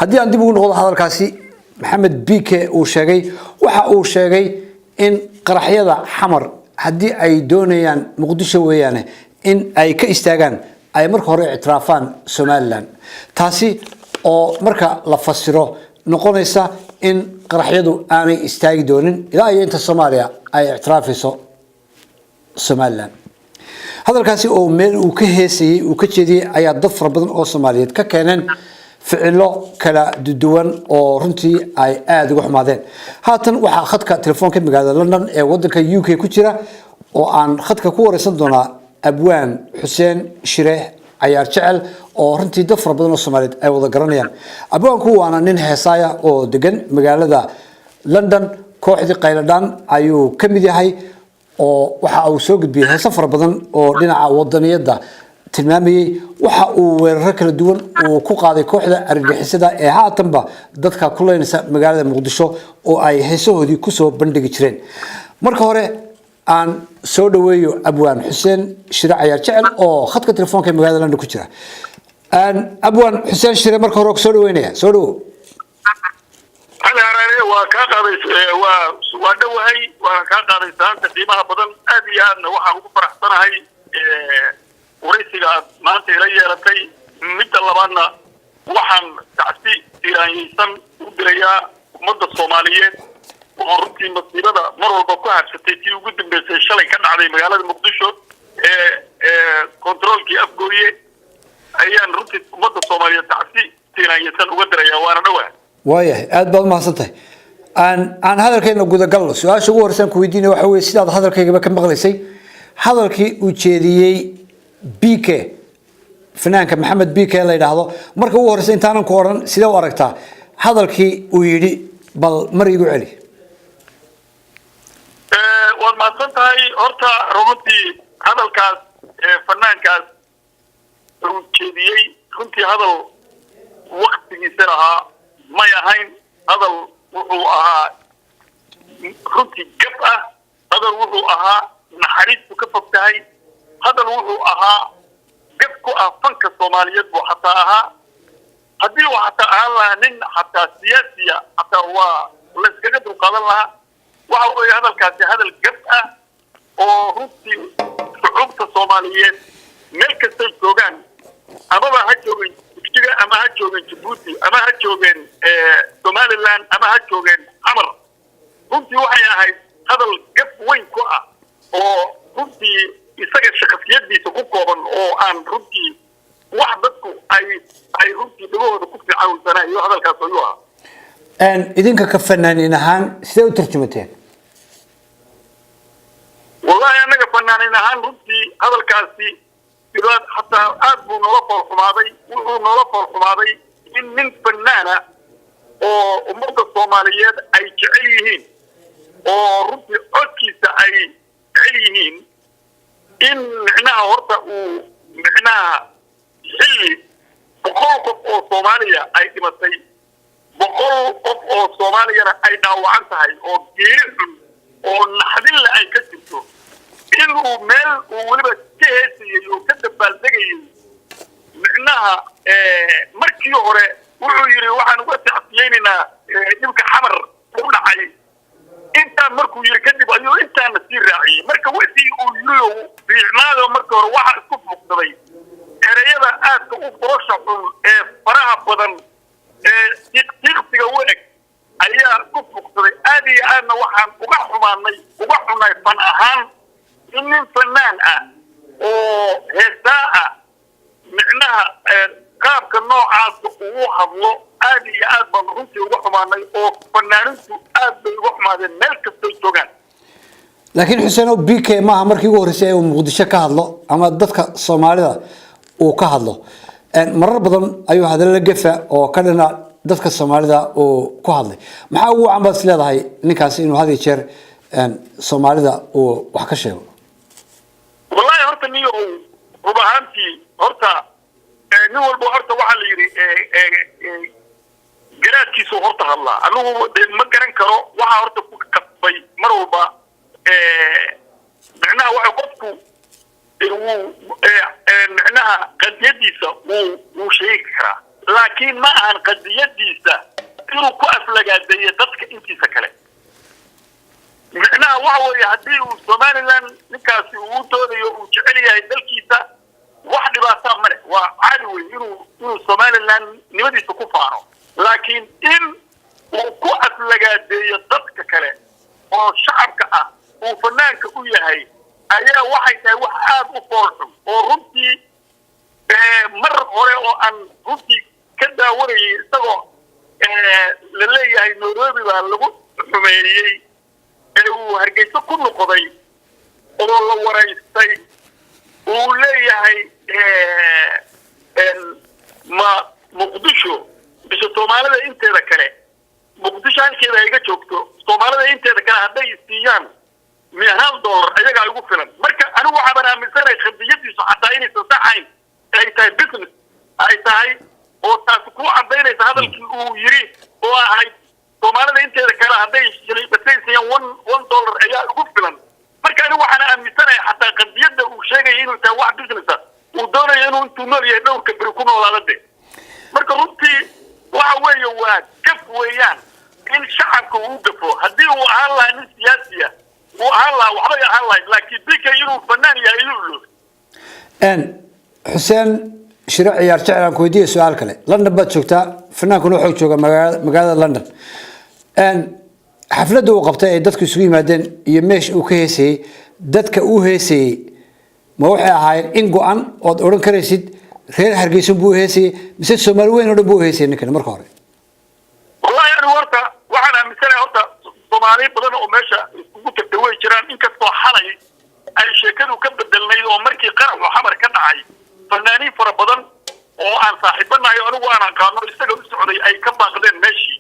Haddii aan dib ugu noqdo hadalkaasi Maxamed BK uu sheegay, waxa uu sheegay in qaraxyada Xamar haddii ay doonayaan, Muqdisho weeyaane, in ay ka istaagaan, ay marka hore ictiraafaan Somaliland, taasi oo marka la fasiro noqonaysa in qaraxyadu aanay istaagi doonin ilaa iyo inta Soomaaliya ay ictiraafayso Somaliland. Hadalkaasi oo meel uu ka heesayey uu ka jeediyey ayaa dad fara badan oo Soomaaliyeed ka keeneen ficilo kala duwan oo runtii ay aada uga xumaadeen. Haatan waxaa khadka telefoonka magaalada London ee wadanka UK ku jira oo aan khadka ku wareysan doonaa abwaan Xuseen Shire Cayaar Jecel, oo runtii dad fara badan oo Soomaaliyeed ay wada garanayaan. Abwaanku waana nin heesaaya oo degan magaalada London. Kooxdii Qayladhaan ayuu ka mid yahay, oo waxa uu soo gudbiyey heeso fara badan oo dhinaca wadaniyadda tilmaamayey. Waxa uu weeraro kala duwan uu ku qaaday kooxda argagixisada ee haatanba dadka ku leynaysa magaalada Muqdisho, oo ay heesahoodii kusoo bandhigi jireen. Marka hore aan soo dhaweeyo abwaan Xuseen Shire Cayaar Jecel oo khadka telefoonka ee magaalada London ku jira. Abwaan Xuseen Shire, marka hore soo dhaweynaya, soo dhawow. Cali Haraare, waa kaa qaaday, waa dhowahay, waana kaa qaaday saanta qiimaha badan. Aad iyo aadna waxaan ugu faraxsanahay waraysiga aad maanta ila yeelatay. Midda labaadna, waxaan tacsi tiiraanyaysan u dirayaa ummadda Soomaaliyeed oo runtii masiibada mar walba ku habsatay, tii ugu dambeysay shalay ka dhacday magaalada Muqdisho ee kontaroolkii Afgooye, ayaan runtii ummadda Soomaaliyeed tacsi tiiraanyaysan uga dirayaa, waana dhowahay. Waayahay, aada baad umahadsan tahay. Aan hadalkayna gudagalno. Su-aasha ugu horreysaan ku weydiinaya waxa weye, sidaad hadalkaygaba ka maqlaysay, hadalkii uu jeediyey BK, fanaanka Maxamed BK la yidhaahdo, marka ugu horreysa intaanan ku odhan sidee u aragtaa hadalkii uu yidhi, bal mar igu celi. Waad mahadsan tahay. Horta runtii hadalkaas fanaankaas uu jeediyey runtii hadal waktigiisa lahaa may ahayn. Hadal wuxuu ahaa runtii gab ah, hadal wuxuu ahaa naxariistu ka fog tahay, hadal wuxuu ahaa gab ku ah fanka Soomaaliyeed buu xataa ahaa. Haddii uu xataa ahaan lahaa nin xataa siyaasiya, xataa waa layskaga dulqaadan lahaa. Waxa weeye hadalkaasi hadal gab ah oo runtii shucuubta Soomaaliyeed meel kastay joogaan, amaba ha joogeen Jigjiga, ama ha joogeen Jabuuti, ama ha joogeen Somaliland, ama ha joogeen Xamar, runtii waxay ahayd hadal gab weyn ku ah oo runtii isaga shakhsiyadiisa ku kooban, oo aan runtii wax dadku ay runtii dhagahooda ku fiican weysanaa iyo hadalkaas ayuu ahaa. Idinka ka fanaaniin ahaan sidee u tarjumateen? Wallahi, annaga fanaanin ahaan runtii hadalkaasi sidaad xataa aad buu noola foolxumaaday. Wuxuu noola foolxumaaday in nin fanaana oo ummadda Soomaaliyeed ay jecel yihiin, oo runtii codkiisa ay jecel yihiin, in micnaha horta uu micnaha xilli 100 qof oo Soomaaliya ay dhimatay, 100 qof oo Soomaaliyana ay dhaawacan tahay, oo geeri xun oo naxdinle ay ka jirto, inuu meel uu weliba ka heesayey oo ka dabaaldegayay. Micnaha markii hore wuxuu yidhi waxaan uga tacsiyeynaynaa dhibka Xamar u dhacay. Intaan markuu yidhi kadib ayuu intaana sii raaciyey. Marka wixii uu yidhi oo fiicnaado marka hore waxaa isku fuuqsaday ereyada aadka u foosha xun ee faraha badan ee tiiqtiiqsiga u eg ayaa isku fuuqsaday. Aad iyo aadna waxaan uga xumaanay, uga xunay fan ahaan, in nin fanaan ah oo heesaa ah micnaha qaabka noocaasa uu hadlo. Aad iyo aad baan runtii uga xumaanay, oo fanaanintu aad bay uga xumaadeen meel kastay joogaan. Laakiin Xuseen, BK maaha markii ugu horreysay ee uu Muqdisho ka hadlo ama dadka Soomaalida uu ka hadlo. Marar badan ayuu hadallo gefa oo ka dhana dadka Soomaalida uu ku hadlay. Maxaa ugu wacan baad is leedahay ninkaasi inuu had iyo jeer Soomaalida uu wax ka sheego? Wallahi horta niyo, rub ahaantii horta nin walba horta waxaa la yidhi garaadkiisu horta hadlaa. Anigu dee ma garan karo waxaa horta ku kasbay mar walba. Micnaha waxa qofku wuu micnaha qadiyadiisa wuu sheegi karaa. Laakiin ma ahan qadiyadiisa inuu ku aflagaadeeyo dadka intiisa kale. Micnaha waxa weeye, haddii uu Somaliland ninkaasi uu u doodayo, uu jecel yahay dalkiisa, wax dhibaataa male, waa caadi wey inuu Somaliland nimadiisa ku faano. Laakiin in uu ku aflagaadeeyo dadka kale oo shacabka ah uu fanaanka u yahay ayaa waxay tahay wax aada u foolxun, oo runtii mar hore oo aan runtii ka daawanayay isagoo la leeyahay Nairobi baa lagu xumeeyey ee uu Hargeysa ku noqday oo la waraystay, uu leeyahay ma Muqdisho mise Soomaalida inteeda kale, Muqdisho halkeeda hayga joogto, Soomaalida inteeda kale hadday siiyaan $100 ayagaa igu filan. Marka anigu waxaaban aaminsanahay qadiyadiisu xataa inaysan saxayn, ay tahay business ay tahay, oo taasi ku cadaynaysa hadalkii uu yiri oo ahayd Soomaalida inteeda kale hadday siiyaan $1 ayaa igu filan. Marka anigu waxaan aaminsanahay xataa qadiyada uu sheegaya inuu tahay wax business ah, uu doonayo inuu intuu nool yahay dhowrka beri ku noolaada de. Marka runtii waxa weeye waa gaf weeyaan in shacabka uu gafo. Haddii uu ahaan lahaa nin siyaasiya uu ahaan lahaa, waxbay ahaan lahayd, laakiin BK inuu fanaan yahay ayuu iloobay. Xuseen Shiro Ciyaar Jecel, aan ku weydiiya su-aal kale. London baad joogtaa, fanaankuna wuxuu joogaa magaalada London. Xafladda uu qabtay ay dadku isugu yimaadeen iyo meesha uu ka heesayey, dadka uu heesayey ma waxay ahaayeen in go-an ood odhan karaysid reer Hargeysan buu u heesayey, mise Soomaali weyn oo dhan buu u heesayay ninkani marka hore? Wallahi anigu horta waxaan aaminsanahay horta Soomaali badan oo meesha iskugu tagtay way jiraan, inkastoo xalay ay sheekadu ka bedelnayd oo markii qaraxu Xamar ka dhacay fanaaniin fara badan oo aan saaxiibanahay, anigu aan aqaano, isaga u socday ay ka baaqdeen meeshii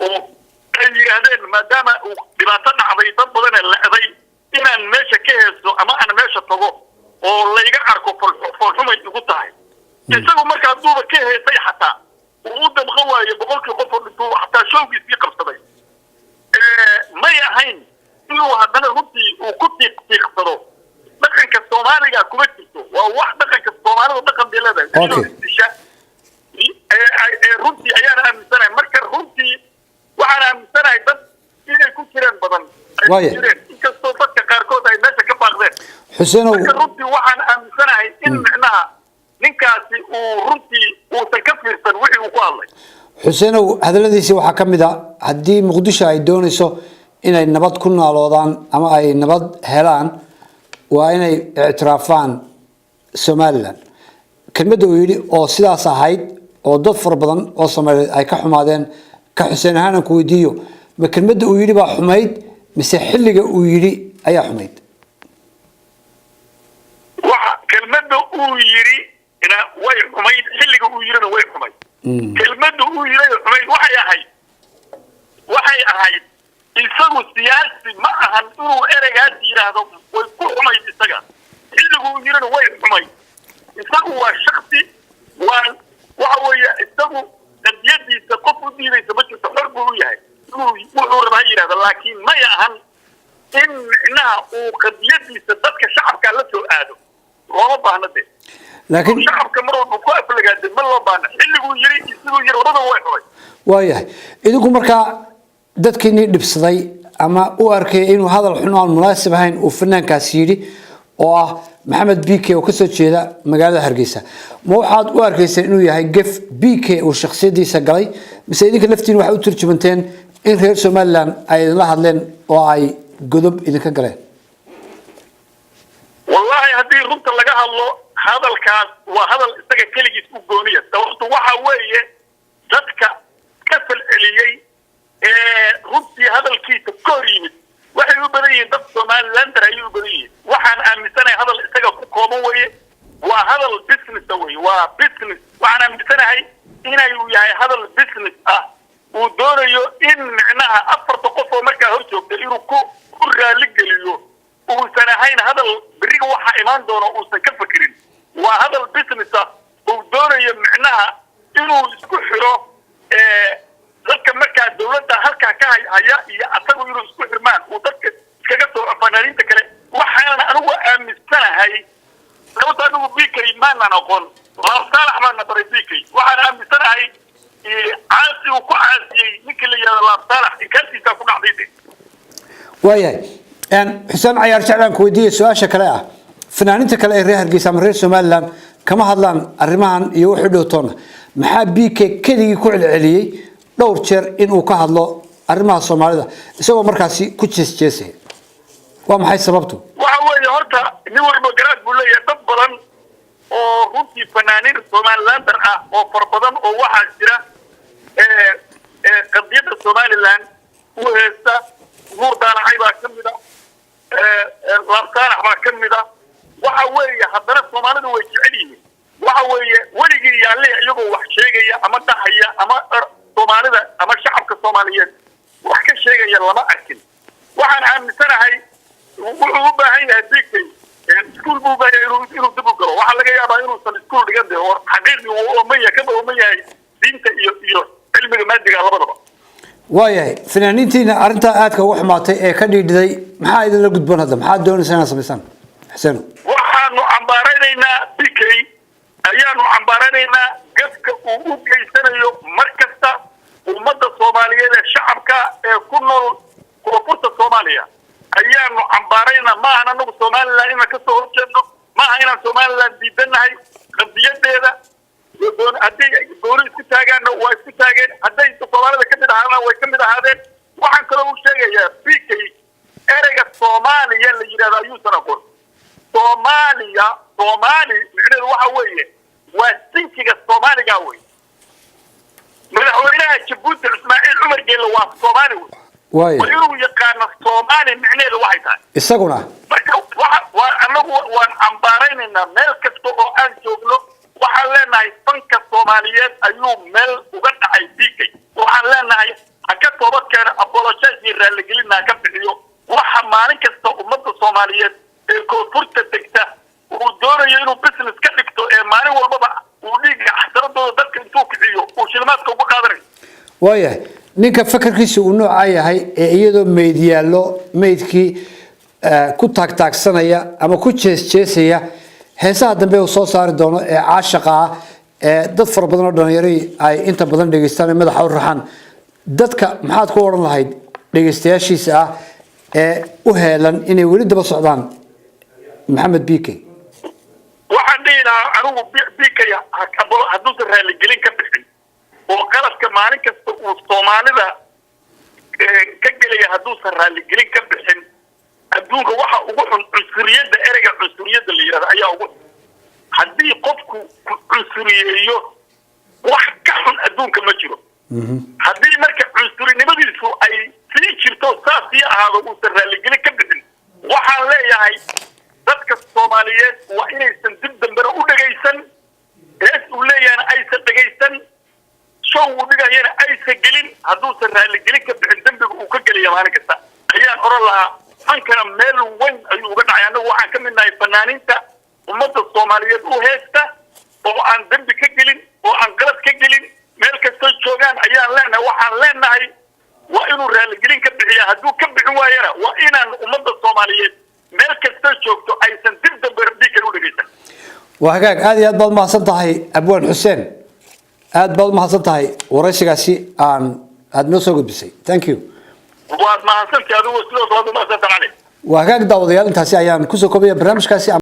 oo ay yidhaahdeen maadaama uu dhibaato dhacday, dad badana la'day, inaan meesha ka heeso ama aan meesha tago oo layga arko foolxumay igu tahay. Isagu marka hadduuba ka heesay, xataa uu u damqan waayo 100-kii qof oo dhintuu, xataa showgiisii qabsaday, may ahayn inuu haddana runtii uu ku tiiq tiiqsado. Dhaqanka Soomaaliga kuma jirto, waa wax dhaqanka Soomaalida dhaqan bay leedahay disha. Runtii ayaan aaminsanahay. Marka runtii waxaan aaminsanahay dad inay ku jireen badan ay ku jireen, inkastoo dadka qaarkood ay meesha ka baaqdeen. Xuseenow. Marka runtii waxaan aaminsanahay in micnaha ninkaasi uu runtii uusan ka fiirsan wixii uu ku hadlay. Xuseenow, hadalladiisii waxaa ka mid a haddii Muqdisho ay doonayso inay nabad ku naaloodaan ama ay nabad helaan, waa inay ictiraafaan Somaliland. Kelmadda uu yidhi oo sidaas ahayd oo dad fara badan oo Soomaaliyeed ay ka xumaadeen, ka Xuseen ahaan aan ku weydiiyo, ma kelmadda uu yidhi baa xumayd mise xilliga uu yidhi ayaa xumayd? Waxa kelmadda uu yidhi ina way xumayd, xilliga uu yidhina way xumayd. Kelmadda uu yidhi xumayd waxay ahayd isagu siyaasi ma ahan inuu ereygaas yidhaahdo, way ku xumayd isaga. Xilligu uu yidhina way xumayd. Isagu waa shaksi, waa waxa weeye isagu qadiyadiisa qof u diidaysa ma jirto, xor buu u yahay inuu wuxuu raba ha yidhahdo, laakiin may ahan in micnaha uu qadiyadiisa dadka shacabka la soo aado. Looma baahna de. Laakiin shacabka mar walba ku aflagaade ma loo baahna. Xilliguu yiri, isiguu yiri, labada way xumay. Waayahay, idinku markaa dadkiinii dhibsaday ama u arkay inuu hadal xun aan munaasib ahayn uu fanaankaas yidhi oo ah Maxamed BK oo kasoo jeeda magaalada Hargeysa, ma waxaad u arkayseen inuu yahay gef BK uu shakhsiyadiisa galay, mise idinka laftiin waxay u turjumanteen in reer Somaliland ay idinla hadleen oo ay godob idinka galeen? Wallahi haddii runta laga hadlo, hadalkaas waa hadal isaga keligiis u gooniya. Sababtu waxa weeye dadka ka falceliyey ee runtii hadalkiisa ka hor yimid waxay u badan yihiin dad Somalilander ayay u badan yihiin. Waxaan aaminsanahay hadal isaga ku kooban weye, waa hadal business weye, waa business. Waxaan aaminsanahay inay yahay hadal business ah, uu doonayo in micnaha afarta qof oo markaa hor joogta inuu ku raali geliyo, uusan ahayn hadal beriga waxa imaan doona uusan ka fekerin. Waa hadal business ah, uu doonayo micnaha inuu isku xiro dadka markaa dawladda halkaa ka haya iyo asagu inuu isku xirmaan, uu dadka iskaga soo fanaaniinta kale. Waxaana anigu aaminsanahay, sababta anigu BK maanan aqoon. Laab Saalax baa na baray BK. Waxaan aaminsanahay caasi uu ku caasiyey ninkii la yihahdo Laab Saalax, inkaartiisaa ku dhacday de. Waayahay, Xuseen Cayaar Jeclaan, ku weydiiyey su-aasha kale ah: fanaaniinta kale ee reer Hargeysa ama reer Somaliland kama hadlaan arrimahan iyo wuxuu dhowtoona. Maxaa BK keligii ku celceliyey dhowr jeer inuu ka hadlo arrimaha Soomaalida, isagoo markaasi ku jeesjeesaya? Waa maxay sababtu? Waxa weeye, horta nin walba garaad buu leeyahay. Dad badan oo runtii fanaaniin Somalilander ah oo fara badan oo waxaa jira qadiyadda Somaliland u heesta. Nuur Daalacay baa ka mid a, Laab Saalax baa ka mid a. Waxa weeye, haddana Soomaalidu way jecel yihiin. Waxa weeye, weligii yaalle iyagoo wax sheegaya ama dhahaya ama Soomaalida ama shacabka Soomaaliyeed wax ka sheegaya lama arkin. Waxaan aaminsanahay wuxuu u baahan yahay BK iskuul buu u baahan yahay inuu dib u galo. Waxaa laga yaabaa inuusan iskuul dhigan de, oo xaqiiqii uu ooman yahay, kaba ooman yahay diinta iyo cilmiga maadiga labadaba. Waayahay, fanaaniintiina arrintaa aadka uga xumaatay ee ka dhiidhiday, maxaa idinla gudboon hadda? Maxaad doonaysaa inaad samaysaan, Xuseen? Waxaanu cambaaraynaynaa BK, ayaanu cambaaraynaynaa gafka uu u geysanayo mar kasta ummadda Soomaaliyeed ee shacabka ee ku nool koonfurta Soomaaliya ayaanu cambaaraynaa. Maahan anagu Somaliland inaan kasoo horjeedno, maaha inaan Somaliland diidannahay qadiyadeeda. Hadday gooni isku taagaanna waa isku taageen, hadday Soomaalida ka mid ahaadana way ka mid ahaadeen. Waxaan kaloo u sheegayaa BK, ereyga Soomaaliya la yidhahdo ayuusan aqoon. Soomaaliya, Soomaali micnaheedu waxa weeye waa sinkiga Soomaaliga wey. Madaxweynaha Jabuuti Ismaaciil Cumar Geelle waa Soomaali wey. Waa inuu yaqaano Soomaali micnaheedu waxay tahay. Isaguna. Marka waxa waa anagu waan cambaaraynaynaa meel kasta oo aan joogno. Waxaan leenahay fanka Soomaaliyeed ayuu meel uga dhacay BK. Waxaan leenahay ha ka toobad keeno, apologize iyo raaligelina ha ka bixiyo waxa maalin kasta ummadda Soomaaliyeed ee koonfurta degta uu doonayo inuu business ka dhigto, ee maalin walbaba uu dhiigga xasaradooda dadka intuu kiciyo uu shilimaadka uga qaadanayo. Waayahay, ninka fakarkiisa uu noocaa yahay ee iyadoo meyd yaallo meydkii ku taagtaagsanaya ama ku jees-jeesaya, heesaha dambe uu soo saari doono ee caashaqa ah ee dad fara badan oo dhallinyaradii ay inta badan dhegeystaan ee madaxa u raxaan dadka, maxaad ku odhan lahayd dhegeystayaashiisa ah ee u heelan inay weli daba socdaan Maxamed BK? Waxaan dhihi lahaa anigu, BK hadduusan raaligelin ka bixin oo qaladka maalin kasta uu Soomaalida ka gelaya hadduusan raaligelin ka bixin, adduunka waxa ugu xun cunsuriyadda. Ereyga cunsuriyadda la yidhahdo ayaa ugu xun. Haddii qofku ku cunsuriyeeyo, wax ka xun adduunka ma jiro. Haddii marka cunsurinimadiisu ay sii jirto, saas sii ahaado, uusan raaligelin ka bixin, waxaan leeyahay dadka Soomaaliyeed waa inaysan dib dambena u dhegaysan, hees uu leeyahana aysan dhegaysan, show uu dhigayana aysan gelin, hadduusan raaligelin ka bixin dembiga uu ka gelaya maalin kasta ayaan oran lahaa. Fankana meel weyn ayuu uga dhacay. Annagu waxaan ka mid nahay fanaaniinta ummadda Soomaaliyeed u heesta oo aan dembi ka gelin oo aan qalad ka gelin. Meel kastoo joogaan ayaan leenahay, waxaan leenahay waa inuu raaligelin ka bixiya. Hadduu ka bixin waayana, waa inaan ummadda Soomaaliyeed meel kastoo joogto aysan dib dambe BK u dhegaysan. Waa hagaag, aad iyo aad baad umahadsan tahay, Abwaan Xuseen. Aad baad umahadsan tahay waraysigaasi aan aada noo soo gudbisay. Thank you. Waad mahadsantahay adigu, sidoo kale waad umahadsantahay, Cali. Waa hagaag, daawadayaal, intaasi ayaan kusoo koobaya barnaamijkaasi.